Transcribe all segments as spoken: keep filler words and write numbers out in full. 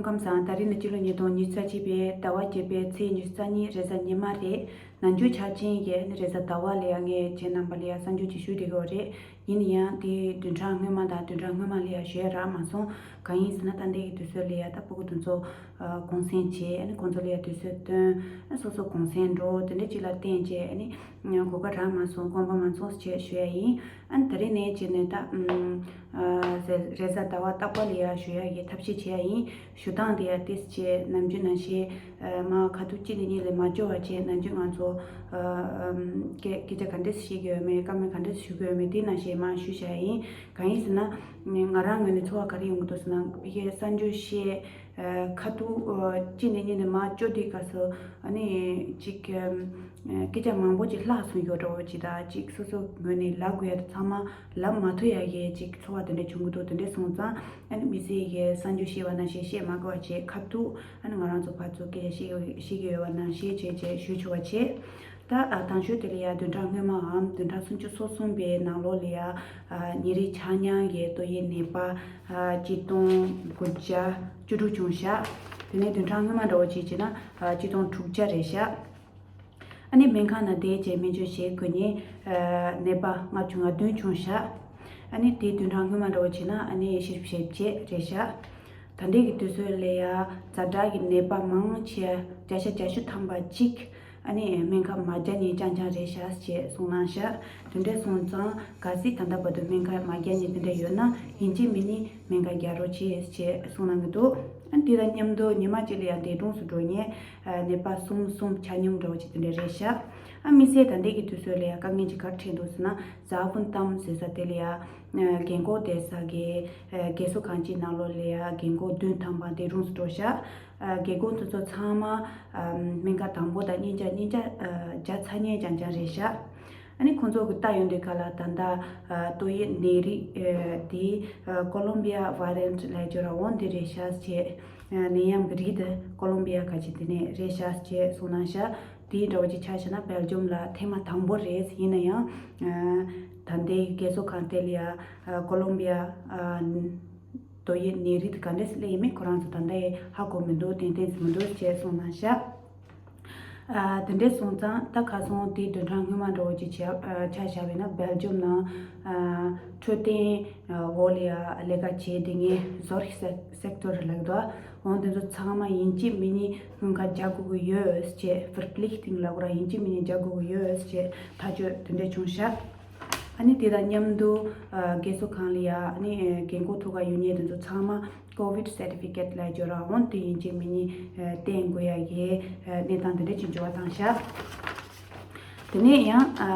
ཁམས་བཟང་། ད་རིང་ནི་སྤྱི་ལོ་ཉིས་སྟོང་ཉི་ཤུ་རྩ་གཅིག་པའི་ཟླ་བ་བརྒྱད་པའི་ཚེས་ཉི་ཤུ་རྩ་གཉིས་རེས་གཟའ་ཉི་མ་རེད། ནམ་རྒྱུན་ཆར་ཅན་གྱི་ནི་རེས་གཟའ་ཟླ་བ་ལ་ཡང་ངས་ཁྱེད་རྣམ་པ་ལ་ཡང་གསར་འགྱུར་ཅིག་ཞུས་བསྡད་ཀྱི་ཡོད་རེད། ཡིན་ན་ཡང་དེའི་བདུན་ཕྲག་སྔོན་མ་དང་བདུན་ཕྲག་སྔོན་མ་ལ་ཡང་ཞུ་ཡ་རག་མ་སོང་། གང་ཡིན་ཟེར་ན་ད་ལྟའི་གི་དུས་ཚོད་ལ་ཡང་ད་སྤུ་གུ་དེ་ཚོ་གུང་སེང་བྱས། ཨ་ནི་ཁོང་ཚོ་ལ་ཡང་དུས་ཚོད་བཏོན། ཨ་སོ་སོ་གུང་སེང་འགྲོ་དེ་འདྲ་ཅིག་ལ་བརྟེན་བྱས་ཨ་ནི་གོ་སྐབས་རག་མ་སོང་། དགོངས་པ་མ་ཚོམས་བྱས་ཞུ་ཡ་ཡིན། ཨ་ནི་ད་རེས་ནས་བྱས་ནས་ད་ཨམ་ཨ་རེས་རེས་གཟའ་ཟླ་བ་རྟག་པར་ལ་ཡ་ཞུ་ཡ་གི་ཐབས་ཤེས་བྱེད་ཡ་ཡིན། ཞུ་སྟངས་དེ་ཡ་ཏིས་བྱས་ནམ་རྒྱུན་ནང་བཞིན་ཨ་མ་ཁ་ཐུག་གཅིག་ནས་གཉིས་ལས་མ་སྐྱོ་བ་བྱས། ནམ་རྒྱུན་ང་ཚོ་ཨ་ཨམ་སྐད་སྐད་ཆ་ག་འདྲས་བཤད་ཀྱི་ཡོད་མེད། བཀའ་མོལ་ག་འདྲས་ཞུ་གི་ཡོད་མེད། དེ་ནང་བཞིན་མ་ཞུ་བྱ་ཡ་ཡིན། གང་ཡིན་ཟེར་ན་ང་རང་ངོས་ནས་ཚོར་བ་ག་རེ་ཡོང་གི་འདུག་ཟེར་ན། ཕ་གིའི་གསར་འགྱུར་བཤད། ཨ་ཁ་ཐུག་ཨ་གཅིག་ནས་གཉིས་ནས་མར་སྐྱོད་དུས་སྐབས་སུ་ཨ་ནི་ཅིག་ཨ་སྐད་ཆ་མང་པོ་ཅིག་ལྷག་སོང་ཡོད་འདྲ་བོ་ཅིག་དང་། ཅིག་སོ་སོ་ངོས་ནས་ལབ་དགོས་ཡ་དེ་ཚང་མ་ལབ་མ་ཐུབ་ཡ་གི་ཅིག་ཚོར་བ་དེ་འདྲ་བྱུང་གི་འདུག་དེ་འདྲ་སོང་ཙང་ཨ་ནི་མི་ཚེ་གི་གསར་འགྱུར་བཤད་པ་ནང་བཞིན་བཤད་མ་དགོས་པ་བྱས། ཁ་ཐུག་ཨ་ནི་ང་རང་ཚོ་ཕར་ཚུར་སྐད་ཆ་བཤད་ཀྱི་ཡོད་པ་ནང་བཞིན་བྱས་བྱས་ཞུ་ཆོག་པ་བྱས། ད་ཨ་དང་ཤོས་དེ་ལ་ཡ་བདུན་ཕྲག་སྔོན་མའམ་བདུན་ཕྲག་སུམ་ཅུ་སོ་གསུམ་པའི་ནང་ལོགས་ལ་ཡ་ཨ་ཉིན་རེའི་ཆ་སྙོམས་ཀྱི་ཏོག་དབྱིབས་ནད་པ་ཨ་གཅིག་སྟོང་དགུ་བརྒྱ་བཅུ་དྲུག་བྱུང་ཤག་དེ་ནས་བདུན་ཕྲག་སྔོན་མ་འདྲ་བོ་བྱས་བྱས་ན་ཨ་གཅིག་སྟོང་དྲུག་བརྒྱ་རེད་ཤག་ཨ་ནི་སྨན་ཁང་ནང་བསྡད་བྱས་སྨན་བཅོས་བྱེད་དགོས་མཁན་ཨ་ནད་པ་ལྔ་བཅུ་ང་བདུན་བྱུང་ཤག་ཨ་ནི་དེ་བདུན་ཕྲག་སྔོན་མ་འདྲ་བོ་བྱས་ན་ཨ་ནི་བཞི་བཅུ་ཞེ་བརྒྱད་རེད་ཤག་ད་ལྟའི་གི་དུས་ཚོད་ལ་ཡ་ཛ་དྲག་གི་ནད་པ་མང་ཆེ་བརྒྱ་ཆ་བརྒྱད་ཅུ་ཐམ་པ་གཅིག་ཨ་ནི་སྨན་ཁབ་མ་རྒྱག་མཁན་རྐྱང་རྐྱང་རེད་ཤག་ཅེས་གསུངས་གནང་ཤག་དེ་འདྲ་སོང་ཙང་གལ་སྲིད་ད་ལྟ་བར་དུ་སྨན་ཁབ་མ་རྒྱག་མཁན་དེ་འདྲ་ཡོད་ན་ཡིན་གཅིག་མིན་གཉིས་སྨན་ཁབ་རྒྱག་རོགས་གྱིས་ཅེས་གསུངས་གནང་གི་འདུག་ཨ་ནི་དེ་དང་མཉམ་དུ་ཉི་མ་གཅིག་ལ་ཡ་འདས་གྲོངས་སུ་འགྲོ་མཁན་ཨ་ནད་པ་གསུམ་གསུམ་ཆ་སྙོམས་འདྲ་བོ་ཅིག་དེ་འདྲ་རེད་ཤག་ཨ་དམིགས་བསལ་ད་ལྟའི་གི་དུས་ཚོད་ལ་ཡ་དཀའ་ངལ་ཅིག་ག་རེ་འཕྲད་འདུག་ཟེར་ན། ཛ་ཝུན་ཏམ་ཟེར་ས་དེ་ལ་ཡ་རྒན་འཁོགས་བསྡད་ས་གི་རྒས་གསོ་ཁང་གཅིག་ནང་ལོགས་ལ་ཡ་རྒན་འཁོགས་བདུན་ཐམ་པ་འདས་གྲོངས་སུ་འགྲོ་ཤག་རྒན་འཁོགས་དེ་ཚོ་ཚང་མ་སྨན་ཁབ་དང་པོ་དང་གཉིས་ཆ་གཉིས་ཆ་བརྒྱབ་ཚར་མཁན་རྐྱང་རྐྱང་རེད་ཤག་ཨ་ནི་ཁོང་ཚོ་གི་ལྟ་ཡོང་དུས་སྐབས་ལ་ད་ལྟ་ཏོག་དབྱིབས་ནད་རིགས་དེ་ཀོ་ལོམ་བི་ཡ་ཝེ་རི་ཡན་ཊི་ལབ་ཀྱི་ཡོད་ར། འོ་འདི་རེད་ཤག་ཅེས། ནད་ཡམས་ཀྱི་རིགས་དེ་ཀོ་ལོམ་བི་ཡ་ག་ཅིག་དེ་ནས་རེད་ཤག་ཅེས་གསུངས་གནང་ཤག་དེའི་འདྲ་བོ་ཅིག་ཆ་བཞག་ན་སྦེལ་ཇམ་ལ་ཐེངས་མ་དང་པོ་རེད། ཡིན་ན་ཡང་ཨ་ད་ལྟའི་རྒས་གསོ་ཁང་དེ་ལ་ཡ་ཨ་ཀོ་ལོམ་བི་ཡ་ཨ་ཏོག་དབྱིབས་ནད་རིགས་དེ་ག་འདྲས་སླེབས་ཡིན་མིན་ཁོ་རང་ཚོ་ད་ལྟ་ཡང་ཧ་གོ་མི་འདུག་ཏན་ཏན་ཟེར་མི་འདུག་ཅེས་གསུངས་གནང་ཤག་ཨ་དེ་འདྲས་སོང་ཙང་ད་ཁ་སང་དེའི་བདུན་ཕྲག་སྔོན་མ་འདྲ་བོ་ཅིག་ཆ་ཨ་ཆ་བཞག་པ་ཡིན་ན་སྦེལ་ཇམ་ནང་ཨ་འཕྲོད་བསྟེན་ཨ་འོག་ལ་ཡ་ལས་ཀ་བྱེད་བསྡད་མཁན་ཟོར་སེག་སེག་ཊོར་ལབ་འདུག་འོ་དེ་ཚོ་ཚང་མ་ཡིན་གཅིག་མིན་གཉིས་སྔོན་ཁ་རྒྱག་དགོས་ཀྱི་ཡོད་ཅེས། ཕེར་པི་ལིག་ཊིང་ལབ་དགོས་ར། ཡིན་གཅིག་མིན་གཉིས་རྒྱག་དགོས་ཀྱི་ཡོད་ཅེས་ཐག་གཅོད་དེ་འདྲ་བྱུང་ཤག་ཨ་ནི་དེ་དང་མཉམ་དུ་ཨ་རྒས་གསོ་ཁང་ལ་ཡ་ཨ་ནི་རྒན་འཁོགས་ཐུག་ག་ཡོང་མཁན་དེ་ཚོ་ཚང་མ་ཀོ་ཝིཌ་སར་ཊི་ཕི་ཀེཊ་ལབ་ཀྱི་ཡོད་ར། འོ་དེ་ཡིན་གཅིག་མིན་གཉིས་ཨ་བསྟན་དགོས་ཡ་གི་ཨ་གནས་སྟངས་དེ་འདྲ་ཅིག་འབྱོར་བ་བཏང་ཤག་དེ་ནས་ཡང་ཨ་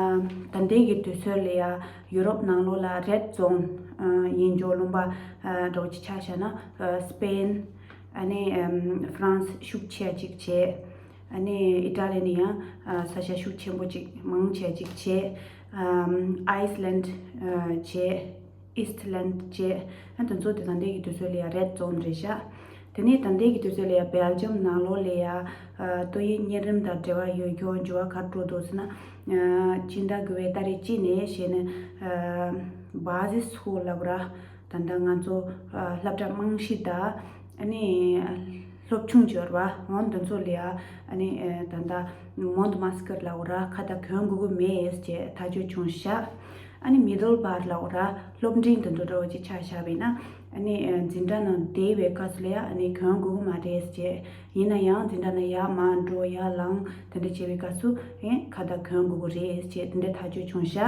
ད་ལྟའི་གི་དུས་ཚོད་ལ་ཡ་ཡུ་རོབ་ནང་ལོགས་ལ་རེཌ་ཛོན་ཨ་ཡིན་འཇོག་ལུང་པ་ཨ་འདྲ་བོ་ཅིག་ཆ་བཞག་ན་ཨ་སི་པེན། ཨ་ནི་ཨམ་ཧྥ་རན་སི་ཤུགས་ཆེ་ཅིག་བྱས། ཨ་ནི་ཨི་ཊ་ལི་ནི་ཡང་ཨ་ས་ཆ་ཤུགས་ཆེན་པོ་ཅིག་མང་ཆེ་ཅིག་བྱས། ཨམ་ཨའི་སི་ལན་ཨ་བྱས། ཨིས་ཊི་ལན་བྱས། ཨ་དེ་ཚོ་དེ་ད་ལྟའི་གི་དུས་ཚོད་ལ་ཡ་རེཌ་ཛོན་རེད་ཤག་དེ་ནས་ད་ལྟའི་གི་དུས་ཚོད་ལ་ཡ་སྦེལ་ཇམ་ནང་ལོགས་ལ་ཡ་ཨ་ཏོག་དབྱིབས་གཉན་རིམས་དང་འབྲེལ་བ་ཡོད་རྒྱུ་འགྱུར་བ་ག་རེ་འགྲོ་འདུག་ཟེར་ན། ཨ་སྤྱི་ཟླ་དགུ་པའི་ཏ་རིག་གཅིག་ནས་བྱས་ནས་ཨ་བྷ་ཟི་སི་ཧུལ་ལབ་དགོས་ར། ད་ལྟ་ང་ཚོ་ཨ་སློབ་གྲྭ་རྨང་གཞི་དང་ཨ་ནི་སློབ་ཆུང་འབྱོར་བ་འོ་འདི་ཚོ་ལ་ཡ་ཨ་ནི་ཨ་ད་ལྟ་མོན་དི་མཱ་སི་ཀར་ལབ་དགོས་ར། ཁ་བཏགས་གྱོན་དགོས་ཀྱི་མེད་ཅེས་ཐག་གཅོད་བྱུང་ཤག་ཨ་ནི་མི་ཌལ་བར་ལབ་དགོས་ར། སློབ་འབྲིང་དེ་ཚོ་འདྲ་བོ་ཅིག་ཆ་བཞག་པ་ཡིན་ན་ཨ་ནི་ཨ་འཛིན་གྲྭ་ནང་བསྡད་པའི་སྐབས་སུ་ལ་ཡ་ཨ་ནི་གྱོན་དགོས་ཀྱི་མ་རེད་ཅེས། ཡིན་ན་ཡང་འཛིན་གྲྭ་ནང་ཡར་མར་འགྲོ་ཡར་ལངས་དེ་འདྲ་བྱེད་པའི་སྐབས་སུ་ཨེ་ཁ་བཏགས་གྱོན་དགོས་ཀྱི་རེད་ཅེས་དེ་འདྲ་ཐག་གཅོད་བྱུང་ཤག་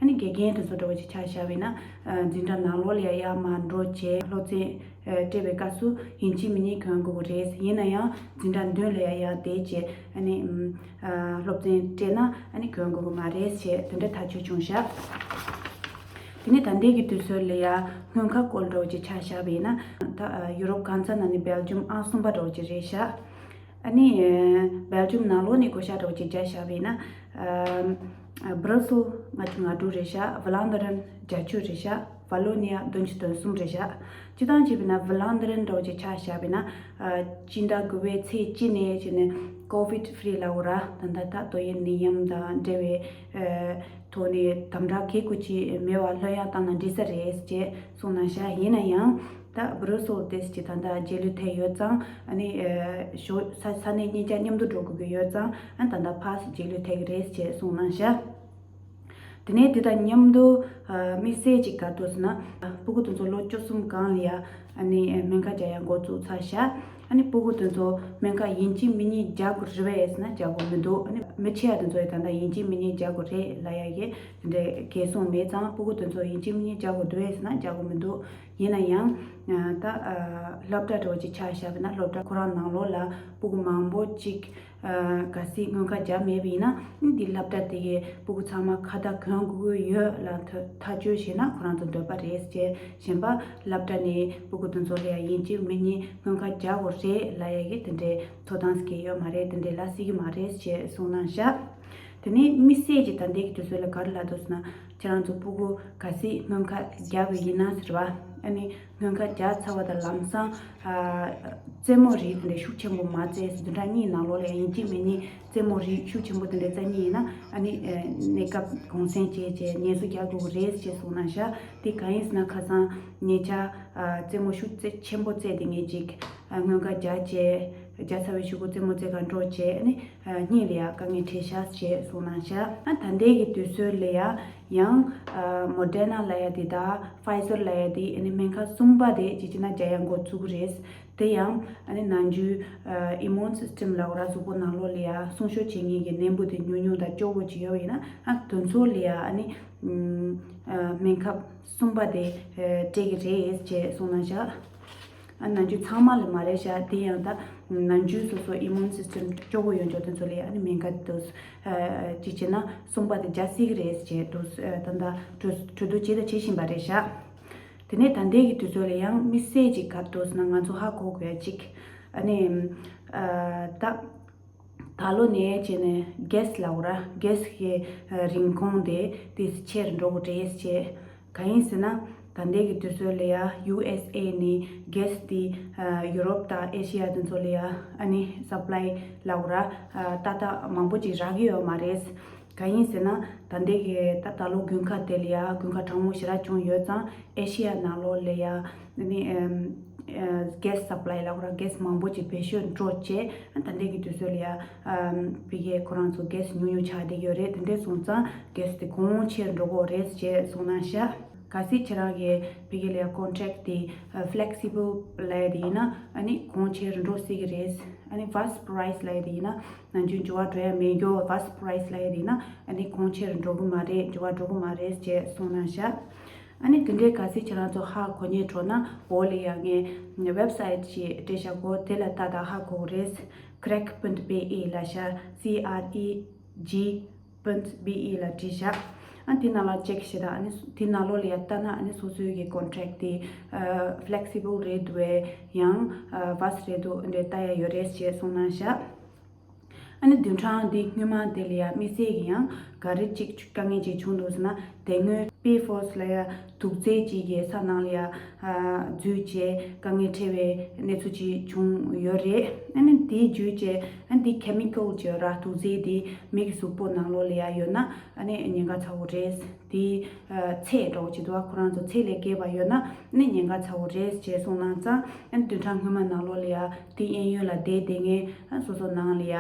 ཨ་ནི་དགེ་རྒན་དེ་ཚོ་འདྲ་བོ་ཅིག་ཆ་བཞག་པ་ཡིན་ན་ཨ་འཛིན་གྲྭ་ནང་ལོགས་ལ་ཡ་ཡར་མར་འགྲོ་བྱས་སློབ་ཚན་ཨ་སྤྲད་པའི་སྐབས་སུ་ཡིན་གཅིག་མིན་གཉིས་གྱོན་དགོས་ཀྱི་རེད། ཡིན་ན་ཡང་འཛིན་གྲྭ་མདུན་ལ་ཡ་ཡར་བསྡད་བྱས་ཨ་ནི་ཨམ་ཨ་སློབ་ཚན་སྤྲད་ན་ཨ་ནི་གྱོན་དགོས་ཀྱི་མ་རེད་ཅེས་དེ་འདྲ་ཐག་གཅོད་བྱུང་ཤག་དེ་ནས་ད་ལྟའི་གི་དུས་ཚོད་ལ་ཡ་སྔོན་ཁ་སྐོར་འདྲ་བོ་ཅིག་ཆ་བཞག་པ་ཡིན་ན་ད་ཨ་ཡུ་རོབ་གང་ས་ན་ནི་སྦེལ་ཇམ་ཨང་གསུམ་པ་འདྲ་བོ་ཅིག་རེད་ཤག་ཨ་ནི་སྦེལ་ཇམ་ནང་ལོགས་ནས་བགོ་བཤའ་འདྲ་བོ་ཅིག་བརྒྱབ་བཞག་པ་ཡིན་ན་ཨ་ཨ་སྦྲུ་སེལ་ལྔ་བཅུ་ང་དྲུག་རེད་ཤག་ཝི་ལན་ཌི་ཡན་བརྒྱད་ཅུ་རེད་ཤག་ཝ་ལོ་ནི་ཡ་བདུན་ཅུ་དོན་གསུམ་རེད་ཤག་སྤྱིར་བཏང་བྱས་པ་ཡིན་ན་ཝི་ལན་ཌི་ཡན་འདྲ་བོ་ཅིག་ཆ་བཞག་པ་ཡིན་ན་ཨ་སྤྱི་ཟླ་དགུ་པའི་ཚེས་གཅིག་ནས་བྱས་ནས་ཀོ་ཝིཌ་ཧྥི་རི་ལབ་དགོས་ར། ད་ལྟ་ད་ཏོག་དབྱིབས་ནད་ཡམས་དང་འབྲེལ་བའི་ཨ་ཐོག་ནས་དམ་དྲག་གི་སྐོར་ཅིག་མེད་པ་ལྷོད་ཡངས་བཏང་ན་འགྲིག་ས་རེད་ཅེས་གསུངས་གནང་ཤག་ཡིན་ན་ཡང་ ད་Brussels་དེ་ཅིག་ད་ལྟ་རྗེས་ལུས་ཐེབས་ཡོད་ཙང་། ཨ་ནི་ཨ་ཞོ་ས་ས་གནས་གཉིས་ཆ་མཉམ་དུ་འགྲོ་དགོས་ཀྱི་ཡོད་ཙང་། ཨ་ད་ལྟ་ཕར་རྗེས་ལུས་ཐེབས་ཀྱི་རེད་ཅེས་གསུངས་གནང་ཤག་དེ་ནས་དེ་དང་མཉམ་དུ་ཨ་དམིགས་བསལ་ཅིག་ག་རེ་འདུག་ཟེར་ན། ཨ་སྤུ་གུ་དེ་ཚོ་ལོ་བཅུ་གསུམ་སྒང་ལ་ཡ་ཨ་ནི་སྨན་ཁབ་རྒྱག་ཡ་འགོ་བཙུགས་ཚར་ཤག་ཨ་ནི་སྤུ་གུ་དེ་ཚོ་སྨན་ཁབ་ཡིན་གཅིག་མིན་གཉིས་རྒྱག་དགོས་རེད་པས་ཟེར་ན་རྒྱག་དགོས་མི་འདུག་ཨ་ནི་མི་ཆེ་བ་དེ་ཚོ་ཡ་ད་ལྟ་ཡིན་གཅིག་མིན་གཉིས་རྒྱག་དགོས་རེད་ལབ་ཡ་གི་དེ་འདྲའི་གལ་གསུངས་མེད་ཙང་། སྤུ་གུ་དེ་ཚོ་ཡིན་གཅིག་མིན་གཉིས་རྒྱག་དགོས་འདུག་པས་ཟེར་ན་རྒྱག་དགོས་མི་འདུག་ཡིན་ན་ཡང་ད་ཨ་སློབ་གྲྭ་འདྲ་བོ་ཅིག་ཆ་བཞག་པ་ན། སློབ་གྲྭ་ཁོ་རང་ནང་ལོགས་ལ་སྤུ་གུ་མང་པོ་ཅིག་ཨ་གལ་སྲིད་སྔོན་ཁབ་བརྒྱབ་མེད་པ་ཡིན་ན། འདི་སློབ་གྲྭ་དེ་གའི་སྤུ་གུ་ཚང་མ་ཁ་བརྡ་གོན་དགོས་ཀྱི་ཡོད་ལབ་ཐག་ཐག་གཅོད་བྱས་ན་ཁོ་རང་ཚོ་འདོད་པ་རེད་ཅེས། གཞན་པ་སློབ་གྲྭ་ནས་སྤུ་གུ་དེ་ཚོ་ལ་ཡ་ཡིན་གཅིག་མིན་གཉིས་སྔོན་ཁབ་རྒྱག་དགོས་རེད་ལབ་ཡ་གི་དེ་འདྲའི་ཐོབ་ཐང་སྐྱེས་ཡོད་མ་རེད། དེ་འདྲའི་ལབ་སྲིད་ཀྱི་མ་རེད་ཅེས་གསུངས་གནང་ཤག་དེ་ནས་དམིགས་བསལ་གྱི་ད་ལྟའི་གི་དུས་ཚོད་ལ་ག་རེ་ལབ་འདུག་ཟེར་ན། ཁྱེད་རང་ཚོ་སྤུ་གུ་གལ་སྲིད་སྔོན་ཁབ་བརྒྱབ་པ་ཡིན་ན་ཟེར་བ། ཨ་ནི་སྔོན་ཁབ་བརྒྱབ་ཚར་བ་དང་ལམ་སང་ཨ་རྩེད་མོ་རིགས་དེ་འདྲ་ཤུགས་ཆེན་པོ་མ་རྩེས། བདུན་ཕྲག་གཉིས་ནང་ལོགས་ལ་ཡིན་གཅིག་མིན་གཉིས་རྩེད་མོ་རིགས་ཤུགས་ཆེན་པོ་དེ་འདྲ་རྩེ་མཁན་ཡིན་ན། ཨ་ནི་ཨ་གནས་སྐབས་གུང་སེང་བྱས་བྱས་ངལ་གསོ་རྒྱག་དགོས་ཀྱི་རེད་ཅེས་གསུངས་གནང་ཤག་དེ་གང་ཡིན་ཟེར་ན། ཁ་སང་ཉེ་ཆར་ཨ་རྩེད་མོ་ཤུགས་རྩེ་ཆེན་པོ་རྩེས་ཏེ་ངས་ཅིག་ཨ་སྔོན་ཁབ་བརྒྱབ་བྱས། བརྒྱབ་ཚར་བའི་གཞུག་གུ་རྩེད་མོ་རྩེ་གར་འགྲོ་བྱས། ཨ་ནི་ཨ་སྙིང་ལ་ཡ་དཀའ་ངལ་འཕྲད་ཤག་ཅེས་གསུངས་གནང་ཤག་ཨ་ད་ལྟའི་གི་དུས་ཚོད་ལ་ཡ་ཡང་ཨ་Moderna་ལབ་ཡ་དེ་དང་Pfizer་ལབ་ཡ་དེ། ཨ་ནི་སྨན་ཁབ་གསུམ་པ་དེ་ཅིག་བྱས་ན་རྒྱག་ཡ་འགོ་བཙུགས་ཀྱི་རེད། དེ་ཡང་ཨ་ནི་ནང་ཆུ་ཨ་immune system་ལབ་དགོས་ར། གཟུགས་པོ་ནང་ལོགས་ལ་ཡ་སྲུང་སྐྱོབ་བྱེད་མཁན་གྱི་ནད་འབུ་དེ་ཉུང་ཉུང་དང་སྐྱོ་བོ་ཅིག་ཡོད་པ་ཡིན་ན། ཨ་དེ་ཚོ་ལ་ཡ་ཨ་ནི་ཨ་སྨན་ཁབ་གསུམ་པ་དེ་ཨ་སྤྲད་ཀྱི་རེད་ཅེས་གསུངས་གནང་ཤག་ཨ་ནང་ཆུ་ཚང་མ་ལ་མ་རེད་ཤག་དེ་ཡང་ད་ནང་ཆུ་སོ་སོ་immune system་སྐྱོ་བོ་ཡོད་མཁན་དེ་ཚོ་ལ་ཡ་ཨ་ནི་སྨན་ཁབ་དེ་ཨ་ཅིག་བྱས་ན་གསུམ་པ་དེ་རྒྱག་སྲིད་ཀྱི་རེད་ཅེས་དུ་ཨ་ད་ལྟ་གྲོས་གྲོས་བསྡུར་བྱས་དང་བྱེད་བཞིན་པ་རེད་ཤག་དེ་ནས་ད་ལྟའི་གི་དུས་ཚོད་ལ་ཡང་དམིགས་བསལ་ཅིག་ག་རེ་འདུག་ཟེར་ན། ང་ཚོ་ཧ་གོ་དགོས་ཡ་ཅིག་ཨ་ནི་ཨ་ད་ད་ལོ་ནས་བྱས་ནས་gas་ལབ་དགོས་ར། gas་གི་ཨ་རིན་གོང་དེ་དེ་ཆེར་འགྲོ་གི་རེད་ཅེས། གང་ཡིན་ཟེར་ན། ད་ལྟའི་གི་དུས་ཚོད་ལ་ཡ་ཡུ་ཨེས་ཨེ་ནས་gas་དེ་ཨ་ཡུ་རོབ་དང་ཨེ་ཤི་ཡ་དེ་ཚོ་ལ་ཡ་ཨ་ནི་supply་ལབ་དགོས་ར། ཨ་ཏག་ཏག་མང་པོ་ཅིག་རག་གི་ཡོད་མ་རེད། གང་ཡིན་ཟེར་ན། ད་ལྟའི་གི་ད་ད་ལོ་དགུན་ཁ་དེ་ལ་ཡ་དགུན་ཁ་གྲང་མོ་ཞེ་དྲག་བྱུང་ཡོད་ཙང་། ཨེ་ཤི་ཡ་ནང་ལོགས་ལ་ཡ་ཨ་ནི་ཨམ་ཨ་gas supply་ལབ་དགོས་ར། gas་མང་པོ་ཅིག་བེད་སྤྱོད་འགྲོ་བྱས། ཨ་ད་ལྟའི་གི་དུས་ཚོད་ལ་ཡ་ཨམ་ཕ་གིའི་ཁོ་རང་ཚོ་gas་ཉུང་ཉུང་ཆགས་བསྡད་ཡོད་རེད། དེ་འདྲ་སོང་ཙང་gas་དེ་གོང་ཆེར་འགྲོ་གི་རེད་ཅེས་གསུངས་གནང་ཤག་གལ་སྲིད་ཁྱེད་རང་གི་ཕ་གི་ལ་ཡ་contract་དེ་ཨ་flexible་ལབ་ཡ་དེ་ཡིན་ན། ཨ་ནི་གོང་ཆེར་འགྲོ་སྲིད་ཀྱི་རེད། ཨ་ནི་first price་ལབ་ཡ་དེ་ཡིན་ན། ནང་ཆུ་འགྱུར་བ་འགྲོ་ཡ་མེད་རྒྱུ། first price་ལབ་ཡ་དེ་ཡིན་ན། ཨ་ནི་གོང་ཆེར་འགྲོ་གི་མ་རེད། འགྱུར་བ་འགྲོ་གི་མ་རེད་ཅེས་གསུངས་གནང་ཤག་ཨ་ནི་དེ་འདྲའི་གལ་སྲིད་ཁྱེད་རང་ཚོ་ཧ་གོ་སྙིང་བྲོ་ན། འོག་ལ་ཡ་ངས་website་ཅིག་སྤྲད་བཞག་གོ། དེ་ལ་ལྟ་དང་ཧ་གོ་གི་རེད། Creg Punt B E་ལབ་ཤག C R E G Punt B E་ལ་བྲིས་ཤག་ཨ་དེ་ནང་ལ་check་བྱེད་དང་། ཨ་ནི་དེ་ནང་ལོགས་ལ་ཡ་ལྟ་ན། ཨ་ནི་སོ་སོའི་གི་contract་དེ་ཨ་flexible་རེད་འདུག་པས། ཡང་ཨ་fast་རེད་འདུག་འདྲ་ལྟ་ཡ་ཡོད་རེད་ཅེས་གསུངས་གནང་ཤག་ཨ་ནི་བདུན་ཕྲག་འདི་སྔོན་མ་དེ་ལ་ཡ་དམིགས་བསལ་གྱི་ཡང་ག་རེ་ཅིག་དཀའ་ངལ་ཅིག་བྱུང་འདུག་ཟེར་ན། དེ་སྔོན་P FAS་ལབ་ཡ་དུག་རྫས་ཅིག་གི་ས་ནང་ལ་ཡ་ཨ་འཛུལ་བྱས་དཀའ་ངལ་འཕྲད་པའི་གནས་ཚུལ་ཅིག་བྱུང་ཡོད་རེད། ཨ་ནི་དེའི་བརྒྱུད་བྱས། ཨ་ནི་དེ་chemical་ཅིག་ཡོད་ར། དུག་རྫས་དེ་མི་གི་གཟུགས་པོ་ནང་ལོགས་ལ་ཡ་ཡོད་ན། ཨ་ནི་ཉེན་ཁ་ཚ་བོ་རེད། དེ་ཨ་ཚད་འདྲ་བོ་ཅིག་འདུག་པ། ཁོ་རང་ཚོ་ཚད་ལས་བརྒལ་བ་ཡོད་ན་ཨ་ནི་ཉེན་ཁ་ཚ་བོ་རེད་ཅེས་གསུངས་གནང་ཙང་། ཨ་ནི་བདུན་ཕྲག་སྔོན་མ་ནང་ལོགས་ལ་ཡ་དེ་གཡས་གཡོན་ལ་བསྡད་བསྡད་མཁན། ཨ་སོ་སོ་ནང་ལ་ཡ་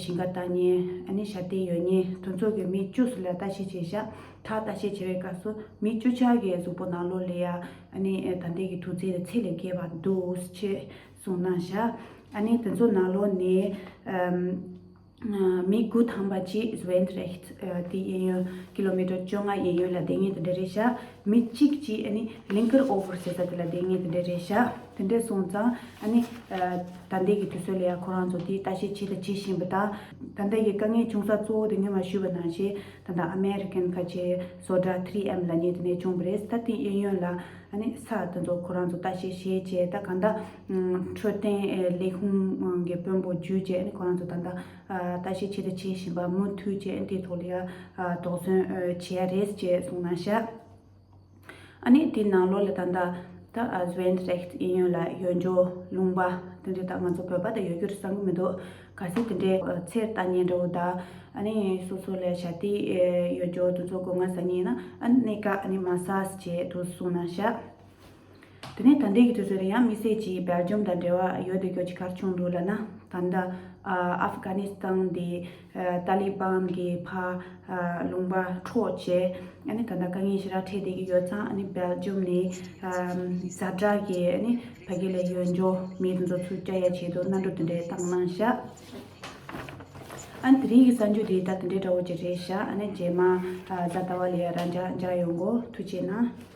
ཞིང་ཁ་བཏབ་མཁན། ཨ་ནི་ཞ་ཏེ་ཡོད་མཁན་དེ་ཚོ་གི་མི་བཅུ་ལ་ལྟ་བཤལ་བྱས་ཤག་ད་ལྟ་བཤལ་བྱེད་པའི་སྐབས་སུ་མི་བཅུ་ཆ་གི་གཟུགས་པོ་ནང་ལོགས་ལ་ཡ་ཨ་ནི་ད་ལྟའི་གི་དུག་རྫས་དེ་ཚད་ལས་བརྒལ་བ་འདུག་ཅེས་གསུངས་གནང་ཤག་ཨ་ནི་དེ་ཚོ་ནང་ལོགས་ནས་ཨམ་མི་དགུ་ཐམ་པ་ཅིག་Zwijndrecht་དེ་གཡས་གཡོན་ཀི་ལོ་མི་ཊར་བཅོ་ལྔ་གཡས་གཡོན་ལ་བསྡད་མཁན་དེ་འདྲ་རེད་ཤག་མི་གཅིག་ཅིག་ཨ་ནི་Linkeroever་ཟེར་ས་དེ་ལ་བསྡད་མཁན་དེ་འདྲ་རེད་ཤག་དེ་འདྲ་སོང་ཙང་ཨ་ནི་ཨ་ད་ལྟའི་གི་དུས་ཚོད་ལ་ཡ་ཁོ་རང་ཚོ་དེ་ལྟ་བཤལ་བྱེད་དང་བྱེད་བཞིན་པ་དང་། ད་ལྟ་གི་དཀའ་ངལ་བྱུང་ས་གཙོ་བོ་དེ་སྔོན་མ་ཞུས་པ་ནང་བཞིན། ད་ལྟ་American་ཁ་ཆེ་soda three M་ལབ་མཁན་དེ་ནས་བྱུང་བ་རེད། ད་དེ་གཡས་གཡོན་ལ་ཨ་ནི་ས་དེ་ཚོ་ཁོ་རང་ཚོ་ལྟ་བཤལ་བྱས་བྱས། ད་གང་ལྟར་འཕྲོད་བསྟེན་ལས་ཁུངས་ཀྱི་དཔོན་པོ་བརྒྱུད་བྱས། ཨ་ནི་ཁོ་རང་ཚོ་ད་ལྟ་ལྟ་བཤལ་བྱེད་དང་བྱེད་བཞིན་པ་མུ་མཐུད་བྱས། ཨ་ནི་དེའི་ཐོག་ལ་ཡ་དོགས་ཟོན་བྱེད་ཡ་རེད་ཅེས་གསུངས་གནང་ཤག་ཨ་ནི་དེ་ནང་ལོགས་ལ་ད་ལྟ་ད་Zwijndrecht་གཡས་གཡོན་ལ་ཡོད་འཇོ་ལུང་པ་དེ་འདྲ། ད་ང་ཚོ་བོད་པ་ད་ཡོད་རྒྱུ་རེད་བསམ་གྱི་མི་འདུག་གལ་སྲིད་དེ་འདྲའི་ཚེར་ལྟ་མཁན་འདྲ་བོ་དང་། ཨ་ནི་སོ་སོ་ལ་ཞ་ཏེ་ཡོད་འཇོ་དེ་ཚོ་སྒོ་ང་ཟ་མཁན་ཡིན་ན། ཨ་ནི་གནས་སྐབས་ཨ་ནི་massage་བྱེད་དུ་གསུངས་གནང་ཤག་དེ་ནས་ད་ལྟའི་གི་དུས་ཚོད་ལ་ཡང་དམིགས་བསལ་གྱིས་སྦེལ་ཇམ་དང་འབྲེལ་བ་ཡོད་དེ་སྐྱོ་ཅི་གར་བྱུང་འདུག་ལབ་ན། ད་ལྟ་ཨ་ཨབ་གྷ་ནི་སི་ཐན་དེ་ཨ་ཏཱ་ལི་བན་གི་ཕ་ཨ་ལུང་པ་འཕྲོག་བྱས། ཨ་ནི་ད་ལྟ་དཀའ་ངལ་ཞེ་དྲག་འཕྲད་བསྡད་ཀྱི་ཡོད་ཙང་། ཨ་ནི་སྦེལ་ཇམ་ནས་ཨ་ཛ་དྲག་གི་ཨ་ནི་ཕ་གི་ལ་ཡོད་འཇོག་མི་དེ་ཚོ་ཚུར་བསྐྱལ་ཡ་ཆེད་དུ་གནང་གྲུ་དེ་འདྲའི་བཏང་གནང་ཤག་ཨ་ནི་དེ་རིང་གི་གསར་འགྱུར་དེ་ད་དེ་འདྲའི་འདྲ་བོ་ཅིག་རེད་ཤག་ཨ་ནི་རྗེས་མ་ཨ་གཟའ་ཟླ་བ་ལ་ཡ་རང་འཇགས་མཇལ་ཡོང་གོ། ཐུགས་རྗེ་གནང་།